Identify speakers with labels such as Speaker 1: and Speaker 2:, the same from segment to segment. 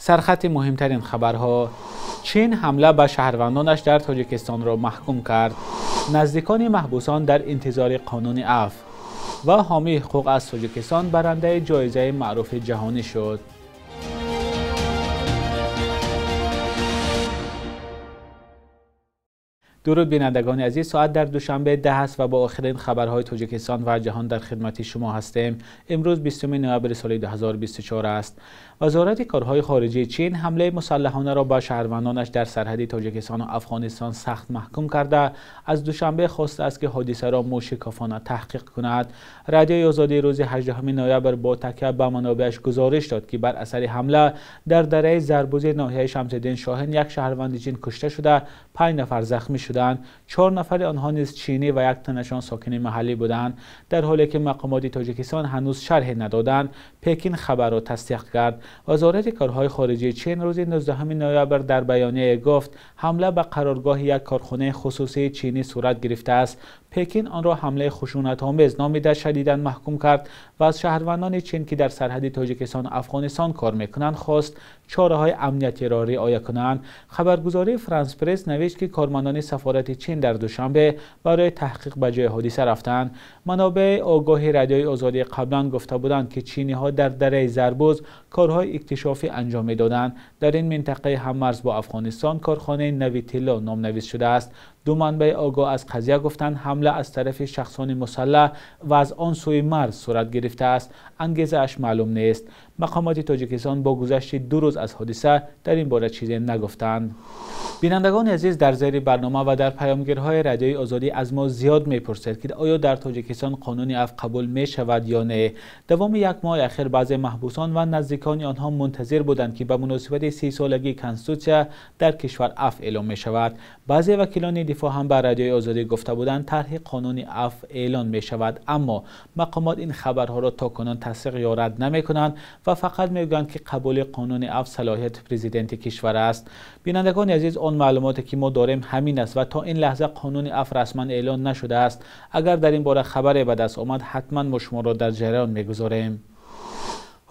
Speaker 1: Сархати муҳимтарин хабарҳо. Чин ҳамла ба шаҳрвандонаш дар Тоҷикистонро маҳкум кард. Наздикони маҳбусон дар интизори қонуни афв. Ва ҳомии ҳуқуқ аз Тоҷикистон барандаи ҷоизаи маъруфи ҷаҳонӣ шуд. Дуруд бинандагони азиз, соат дар Душанбе 10 аст ва бо охирин хабарҳои Тоҷикистон ва ҷаҳон дар хидмати шумо ҳастем. Имрӯз 20 ноябри соли 2024 аст. Вазорати корҳои хориҷии Чин ҳамлаи мусаллаҳонаро ба шаҳрвандонаш дар сарҳади Тоҷикистон ва Афғонистон сахт маҳкум карда, аз Душанбе хостааст, ки ҳодисаро мушикофона таҳқиқ кунад. Радиои Озодӣ рӯзи 18 ноябр бо такя ба манобеаш гузориш дод, ки бар асари ҳамла дар дараи Зарбӯзи ноҳияи Шамсиддин Шоҳин як шаҳрванди Чин кушта шуда, 5 нафар захмӣ шуданд. 4 нафари онҳо низ чинӣ ва як танашон сокини маҳаллӣ буданд. Дар ҳоле ки мақомоти Тоҷикистон ҳанӯз шарҳе надоданд, Пекин хабарро тасдиқ кард. Вазорати корҳои хориҷии Чин рӯзи 19 ноябр дар баёнияе гуфт, ҳамла ба қароргоҳи як корхонаи хусусии чинӣ сурат гирифтааст. Пекин онро ҳамлаи хушунатомез номида шадидан маҳкум кард ва аз шаҳрвандони Чин, ки дар сарҳади Тоҷикистон ва Афғонистон кор мекунанд, хост чораҳои амниятиро риоя кунанд. Хабаргузории Франс Пресс навишт, ки кормандони сафорати Чин дар Душанбе барои таҳқиқ ба ҷои ҳодиса рафтанд. Манобеи огоҳи Радиои Озодӣ қаблан гуфта буданд, ки чиниҳо дар дараи Зарбӯз корҳои иктишофӣ анҷом медоданд. Дар ин минтақаи ҳаммарз бо Афғонистон корхонаи нави тилло номнавис шудааст. Ду манбаи огоҳ аз қазия гуфтанд, ҳамла аз тарафи шахсони мусаллаҳ ва аз он сӯи марз сурат гирифтааст. Ангезааш маълум нест. Мақомоти Тоҷикистон бо гузашти 2 рӯз аз ҳодиса дар ин бора чизе нагуфтанд. Бинандагони азиз, дар зери барнома ва дар паёмгирҳои Радиои Озодӣ аз мо зиёд мепурсед, ки оё дар Тоҷикистон қонуни афв қабул мешавад ё не. Давоми як моҳи ахир баъзе маҳбусон ва наздикони онҳо мунтазир буданд, ки ба муносибати 30-солагии Конститутсия дар кишвар афв эълон мешавад. Баъзе вакилони дифоъ ҳам ба Радиои Озодӣ гуфта буданд, тарҳи қонуни афв эълон мешавад, аммо мақомот ин хабарҳоро то кунун тасдиқ ё рад намекунанд ва фақат мегӯянд, ки қабули қонуни афв салоҳияти президенти кишвар аст. Бинандагони азиз, он маълумоте ки мо дорем ҳамин аст ва то ин лаҳза қонуни афв расман эълон нашудааст. Агар дар ин бора хабаре ба даст омад, ҳатман мо шуморо дар ҷараён мегузорем.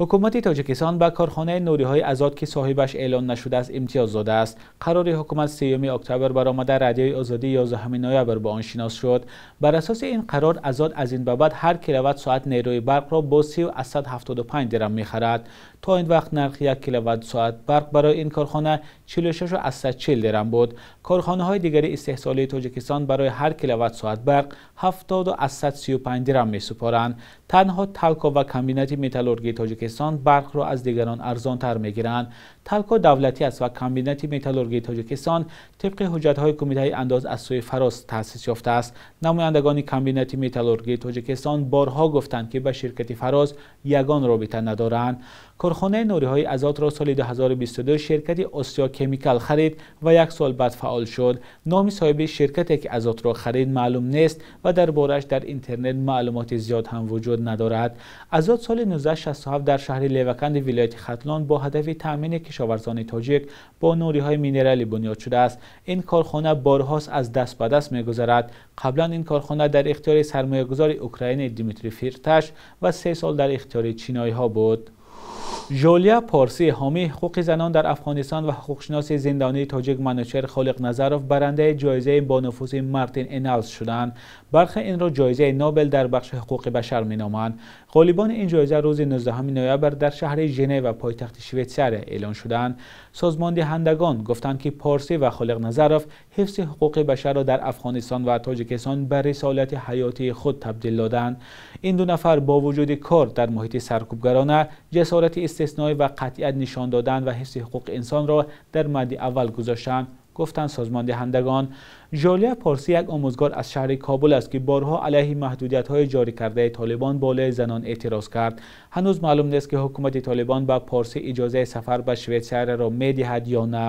Speaker 1: Ҳукумати Тоҷикистон ба корхонаи нуриҳои Азот, ки соҳибаш эълон нашудааст, имтиёз додааст. Қарори ҳукумат 3 октябр баромада, Радиои Озодӣ 11 ноябр ба он шинос шуд. Бар асоси ин қарор Азот аз ин ба баъд ҳар киловатт соат нерӯи барқро бо 30,75 дирам мехарад. То ин вақт нархи 1 киловатт соат барқ барои ин корхона 46,40 дирам буд. Корхонаҳои дигари истеҳсолии Тоҷикистон барои ҳар киловатт соат барқ 70,35 дирам месупоранд. Танҳо Талко ва комбинати металлургии Тоҷикистон барқро аз дигарон арзонтар мегиранд. Талко давлатӣ аст ва комбинати металлургии Тоҷикистон тибқи ҳуҷҷатҳои Кумитаи андоз аз сӯи Фароз таъсис ёфтааст. Намояндагони комбинати металлургии Тоҷикистон борҳо гуфтанд, ки ба ширкати Фароз ягон робита надоранд. Корхонаи нуриҳои Азотро соли 2022 ширкати Осиё Кемикал харид ва як сол баъд фаъол шуд. Номи соҳиби ширкате, ки Азотро харид, маълум нест ва дар борааш дар интернет маълумоти зиёд ҳам вуҷуд надорад. Азот соли 1967 дар шаҳри Леваканди вилояти Хатлон бо ҳадафи таъмини кишоварзони тоҷик бо нуриҳои минералӣ бунёд шудааст. Ин корхона борҳост аз даст ба даст мегузарад. Қаблан ин корхона дар ихтиёри сармоягузори украинӣ Дмитрий Фирташ ва 3 сол дар ихтиёри чиноиҳо буд. Жолия Порсӣ, ҳомии ҳуқуқи занон дар Афғонистон ва ҳуқуқшиноси зиндонии тоҷик Манучер Холиқназаров барандаи ҷоизаи бонуфузи Мартин Эналс шуданд. Бархе инро ҷоизаи Нобел дар бахши ҳуқуқи башар меноманд. Ғолибони ин ҷоиза рӯзи 19 ноябр дар шаҳри Женева, пойтахти Швейтсария, эълон шуданд. Созмондиҳандагон гуфтанд, ки Порсӣ ва Холиқназаров ҳифзи ҳуқуқи башарро дар Афғонистон ва Тоҷикистон ба рисолати ҳаётии худ табдил доданд. Ин ду нафар бо вуҷуди кор дар муҳити саркӯбгарона, ҷасорати истисноӣ ва қатъият нишон додан ва ҳифзи ҳуқуқи инсонро дар мадди аввал гузоштанд, гуфтанд созмондиҳандагон. Жолия Порсӣ як омӯзгор аз шаҳри Кобул аст, ки борҳо алайҳи маҳдудиятҳои ҷорӣ кардаи Толибон болои занон эътироз кард. Ҳанӯз маълум нест, ки ҳукумати Толибон ба Порсӣ иҷозаи сафар ба Швейтсарияро медиҳад ё на.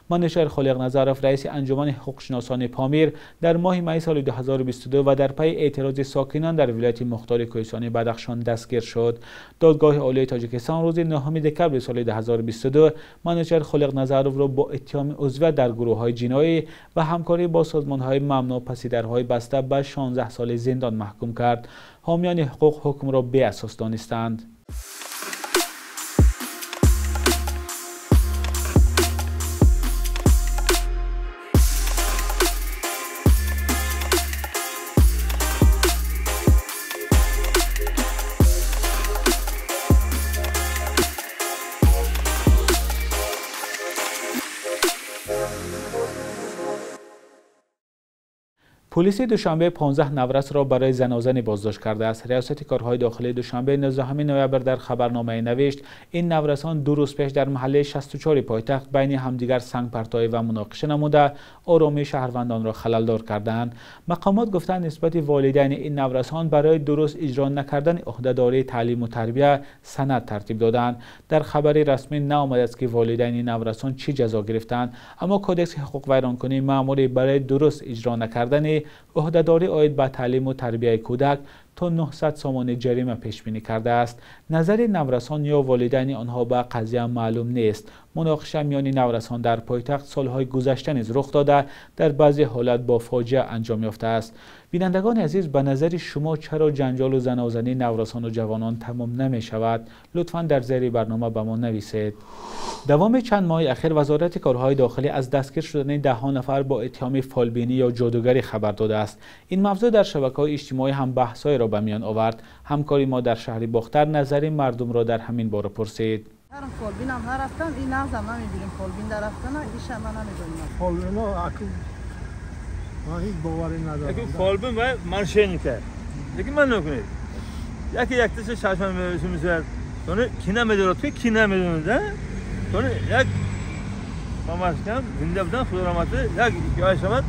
Speaker 1: Манучер Холиқназаров, раиси анҷумани ҳуқуқшиносони Помир, дар моҳи майи соли 2022 ва дар пайи эътирози сокинон дар вилояти мухтори кӯҳистони Бадахшон дастгир шуд. Додгоҳи Олии Тоҷикистон рӯзи 9 декабри соли 2022 Манучер Холиқназаровро бо иттиҳоми узвият дар гурӯҳҳои ҷиноӣ ва ҳамкорӣ бо созмонҳои мамнӯъ пасидарҳои баста ба 16 соли зиндон маҳкум кард. Ҳомиёни ҳуқуқ ҳукмро беасос донистанд. Полиси Душанбе 15 наврасро барои занозанӣ боздошт кардааст. Риёсати корҳои дохилии Душанбе 19 ноябр дар хабарномае навишт, ин наврасон 2 рӯз пеш дар маҳаллаи 64 пойтахт байни ҳамдигар сангпартоӣ ва муноқиша намуда оромии шаҳрвандонро халалдор карданд. Мақомот гуфтанд, нисбати волидайни ин наврасон барои дуруст иҷро накардани ӯҳдадории таълиму тарбия санад тартиб доданд. Дар хабари расмӣ наомадааст, ки волидайни наврасон чӣ ҷазо гирифтанд, аммо Кодекси ҳуқуқвайронкунии маъмурӣ барои дуруст иҷро накардани ӯҳдадорӣ оид ба таълиму тарбияи кӯдак то 900 сомонӣ ҷарима пешбинӣ кардааст. Назари наврасон ё волидайни онҳо ба қазия маълум нест. Муноқиша миёни наврасон дар пойтахт солҳои гузашта низ рух дода, дар баъзе ҳолат бо фоҷиа анҷом ёфтааст. Бинандагони азиз, ба назари шумо чаро ҷанҷолу занозании наврасону ҷавонон тамом намешавад? Лутфан дар зери барнома ба мо нависед. Давоми чанд моҳи ахир Вазорати корҳои дохилӣ аз дастгир шудани даҳҳо нафар бо иттиҳоми фолбинӣ ё ҷодугарӣ хабар додааст. Ин мавзӯъ дар шабакаҳои иҷтимоӣ ҳам баҳсҳоеро ба миён овард. Ҳамкори мо дар шаҳри Бохтар назари мардумро дар ҳамин бора пурсид.
Speaker 2: Фолбинам нарафтам, ин нағзам намебинем. Фолбин дарафтана, иша ман намедонам.
Speaker 3: Фолбино акл ман ҳеҷ боварӣ надорам.
Speaker 4: Яки фолбин ва мошенника. Лекин ман накунед. Яки якташа чашма мешавад. Сони кина медорад, ки кина медонад, сони як мамашкам зинда будан, Худо раҳмати, як ҳикоя шавад,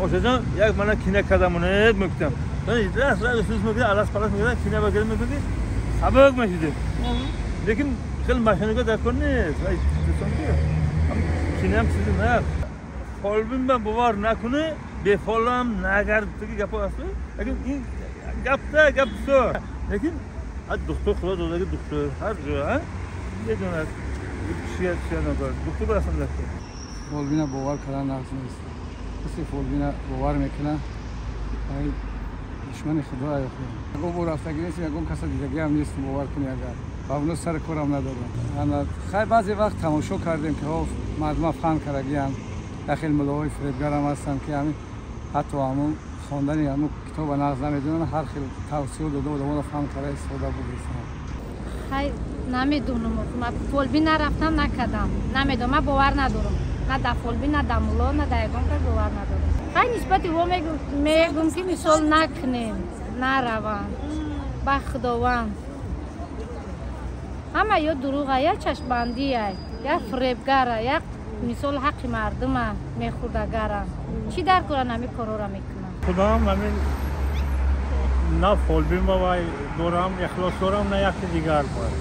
Speaker 4: ошаҷон як мана кина кардамонед мегуфтам. Сони раз раз усус мекунад, алас палас мекунад, кина багирд мекунад, сабак мешудем. Лекин хеле мошенника дар кор нест. Кинам чизи на. Фолбин ба бовар накунӣ, бефолам нагард таги гапо аст. Лекин ин гапта гап бисёр. Лекин духтур Худо додаги духтур ҳар ҷо медонад чия чия накор. Духтур ҳастам дар кор.
Speaker 3: Фолбина бовар кардан нағз нест. Касе фолбина бовар мекунад, ай душмани Худо ай. Ягон бор рафтагӣ нест, ягон каса дидагиам нест бовар кунӣ агар. Ба оно сари корам надорам. Хай баъзе вақт тамошо кардем, ки мардума фан кардагианд. Як хел муллоҳои фиребгарам ҳастанд, ки ҳамин ҳатто ҳамун хондани ҳамун китоба нағз намедонанд, ҳар хел тавсия дода одаморо фан карда истифода бурдастанд.
Speaker 5: Хай намедонам, ман фолбин нарафтам, накардам. Намедонам, ман бовар надорам. На дар фолбин, на дар мулло, на дар ягон кас бовар надорам. Хай нисбати во мегӯм, ки мисол накунем, нараванд. Ба Худованд. Ҳама ё дурӯға, я чашмбандия, я фиребгара, я мисол ҳаққи мардума мехӯрдагара. Чӣ дар коран ҳамин корҳоро мекунанд?
Speaker 6: Худам ҳамин на фолбин ба вай дорам, ихлос дорам, на яке дигар бояд.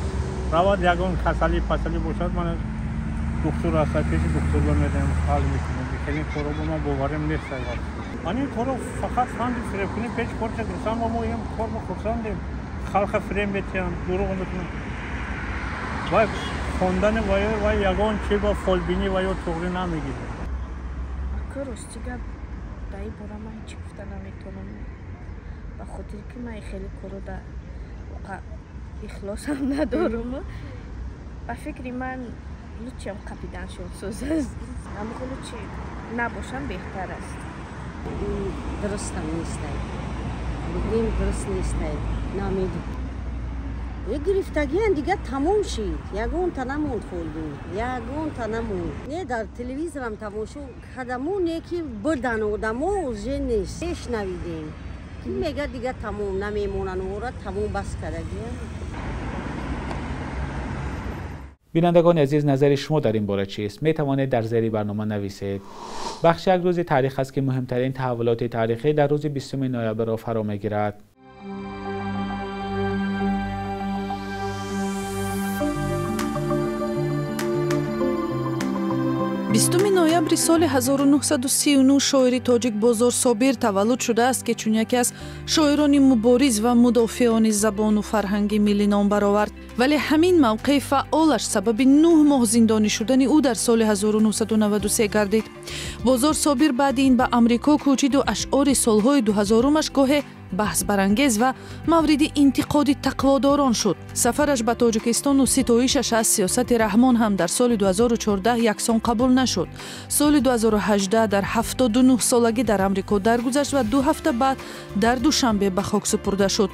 Speaker 6: Равад ягон касалӣ пасалӣ бошад, ман духтур аст, пеши духтур медиҳам, ҳал мекунем. Хеле корҳо ба ман боварим нест. Ман ин корро фақат фанди фиребкунӣ пеш корча гирифтам ва мо ин кор мо хурсандем. Халқа фиреб метиҳанд, дурӯғ мекунанд. Вай хондани вай ягон чи ба фолбинӣ ва ё туғрӣ намегирад.
Speaker 7: Ака рости гап дар ин бора ман ҳеҷ гуфта наметавонам, ба хотире ки ман хеле корро дар ихлосам надорам. Ба фикри ман лучиам қапиданшон соз аст. Аммо лучи набошам беҳтар аст.
Speaker 8: Дурустам нестай, бигӯем дуруст нестай, намедонам. Гирифтагиан дига тамом шид, ягонта намонд фолбин, ягонта намонд. Не дар телевизорам тамошо кардаму, не ки бурдан одамо уже нест. Мешнавидем, ки мега дига тамом намемонанд, ора тамом бас кардагиан.
Speaker 1: Бинандагони азиз, назари шумо дар ин бора чист? Метавонед дар зери барнома нависед. Бахши як рӯзи таърих аст, ки муҳимтарин таҳаввулоти таърихӣ дар рӯзи 20 ноябрро фаро мегирад.
Speaker 9: 20 ноябри соли 1939 шоири тоҷик Бозор Собир таваллуд шудааст, ки чун яке аз шоирони мубориз ва мудофиони забону фарҳанги миллӣ ном баровард. Вале ҳамин мавқеи фаъолаш сабаби 9 моҳ зиндонӣ шудани ӯ дар соли 1993 гардид. Бозор Собир баъди ин ба Амрико кӯчиду ашъори солҳои 2000-умаш гоҳе баҳсбарангез ва мавриди интиқоди тақводорон шуд. Сафараш ба Тоҷикистону ситоишаш аз сиёсати Раҳмон ҳам дар соли 2014 яксон қабул нашуд. Соли 2018 дар 79 солагӣ дар Амрико даргузашт ва 2 ҳафта баъд дар Душанбе ба хок супурда шуд.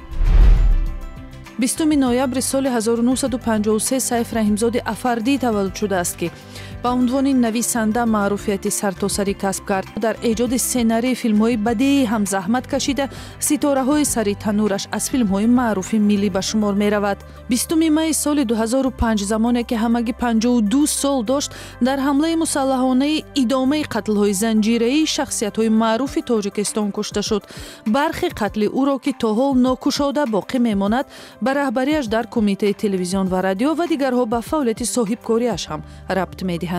Speaker 9: 20 ноябри соли 1953 Сайф Раҳимзоди Афардӣ таваллуд шудааст, ки ба унвони нависанда маъруфияти сартосарӣ касб кард. Дар эҷоди сценарии филмҳои бадеӣ ҳам заҳмат кашида, ситораҳои сари танӯраш аз филмҳои маъруфи миллӣ ба шумор меравад. 20 майи соли 2005, замоне ки ҳамагӣ 52 сол дошт, дар ҳамлаи мусаллаҳонаи идомаи қатлҳои занҷираии шахсиятҳои маъруфи Тоҷикистон кушта шуд. Бархе қатли ӯро, ки то ҳол нокушода боқӣ мемонад, ба раҳбарияш дар Кумитаи телевизион ва радио ва дигарҳо ба фаъолияти соҳибкориаш ҳам рабт медиҳанд.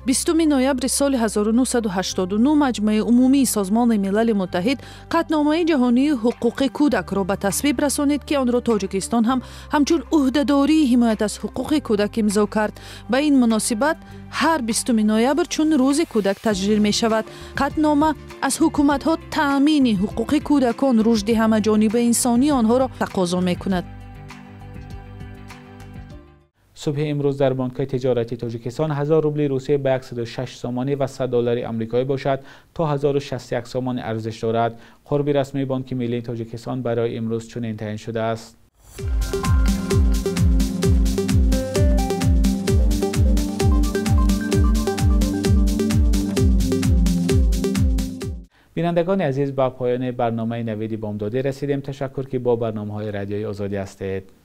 Speaker 9: 20 ноябри соли 1989 Маҷмӯи умумии Созмони Милали Муттаҳид қатъномаи ҷаҳонии ҳуқуқи кӯдакро ба тасвиб расонид, ки онро Тоҷикистон ҳам ҳамчун ӯҳдадории ҳимоят аз ҳуқуқи кӯдак имзо кард. Ба ин муносибат ҳар 20 ноябр чун Рӯзи кӯдак таҷлил мешавад. Қатънома аз ҳукуматҳо таъмини ҳуқуқи кӯдакон, рушди ҳамаҷонибаи инсонии онҳоро тақозо мекунад.
Speaker 1: Субҳи имрӯз дар бонкҳои тиҷоратии Тоҷикистон 1000 рубли Русия ба 106 сомонӣ ва 100 доллари амрикоӣ бошад то 1061 сомонӣ арзиш дорад. Қурби расмии Бонки миллии Тоҷикистон барои имрӯз чунин таъин шудааст. Бинандагони азиз, ба поёни барномаи Навиди Бомдодӣ расидем. Ташаккур, ки бо барномаҳои Радиои Озодӣ ҳастед.